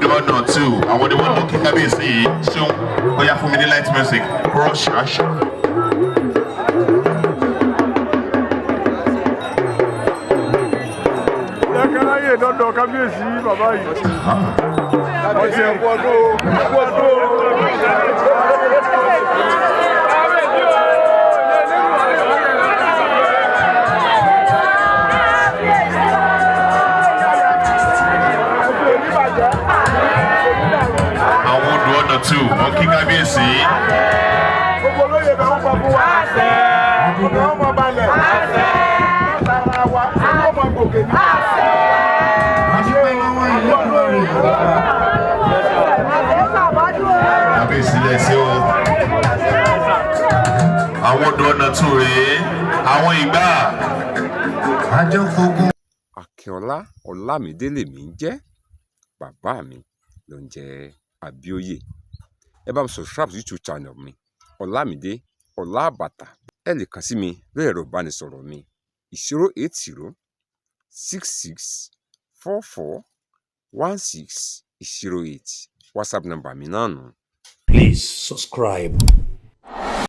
Odò Ọ̀nà 2, àwọn ni wọ́n lọ kí kábíyèsí yìí. Ṣeun, ó yá, fún mi ní light music. Rush, rush. Lẹ́kẹ́láyè dọ́dọ̀ kábíyèsí bàbá yìí. Wọ́n ti ẹ̀kú ọdún o, ẹ̀kú ọdún o. Àwọn Odò Ọ̀nà 2, wọ́n kí kábíyèsí. Gbogbo olóyè bẹ̀ ń pa fún wa. Ọkàn ọmọ balẹ̀. Látara wa, ọmọ gòkè ní. Adúpẹ́ lọ́wọ́ Elédùmarè ọba. Kábíyèsí lẹ́sẹ̀ o. Àwọn Odò Ọ̀nà 2 rèé, àwọn ìgbà. Àjọfogun. Akínọlá Ọlámídé lèmi ń jẹ́, bàbá mi ló ń jẹ́ Abíóyè. Ẹ bá mi subscribe sí YouTube channel mi, Ọlámídé Ọlábàtà. Ẹ lè kàn sí mi lórí ẹ̀rọ ìbánisọ̀rọ̀ mi, 08066441608. WhatsApp number mi náà nù. Please subscribe.